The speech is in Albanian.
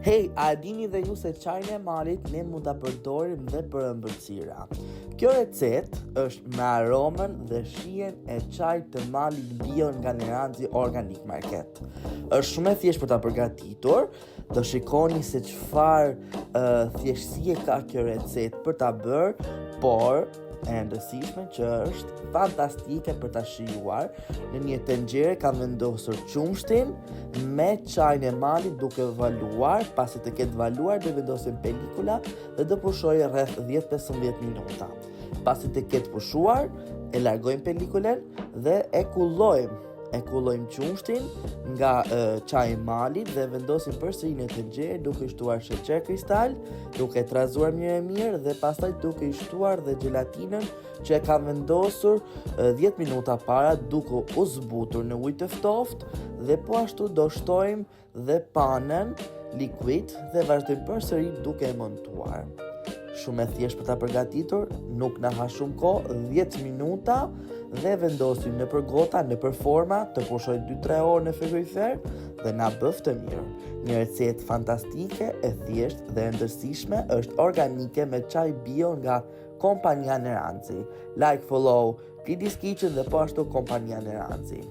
Hej, a e dini dhe ju se çajin e malit ne mund ta përdorim dhe për ëmbëlsira? Kjo recetë është me aromën dhe shijen e çajit të malit bio nga Neranxi Organic Market. Është shumë e thjeshtë për ta përgatitur, do shikoni se çfarë uh, thjeshtësie ka kjo recetë për ta bërë, por e rëndësishme që është fantastike për ta shijuar. Në një tenxhere kam vendosur qumështin me çajin e malit duke valuar, pasi të ketë valuar do vendosim pelikula dhe do pushojë rreth 10-15 minuta. Pasi të ketë pushuar, e largojmë pelikulen dhe e kullojmë e kullojmë qumështin nga çaji i malit dhe vendosim përsëri në tenxhere duke i shtuar sheqer kristal, duke e trazuar mirë e mirë dhe pastaj duke i shtuar dhe xhelatinën që e kam vendosur 10 minuta para duke u zbutur në ujë të ftohtë dhe po ashtu do shtojmë dhe panën liquid dhe vazhdojmë përsëri duke e montuar. Shumë e thjeshtë për ta përgatitur, nuk na ha shumë kohë, 10 minuta dhe vendosim nëpër gota, nëpër forma, të pushojë 2-3 orë në frigorifer dhe na bëftë mirë. Një recetë fantastike, e thjeshtë dhe e rëndësishme është organike me çaj bio nga kompania Neranxi. Like, follow, Klidis Kitchen dhe po ashtu kompania Neranxi.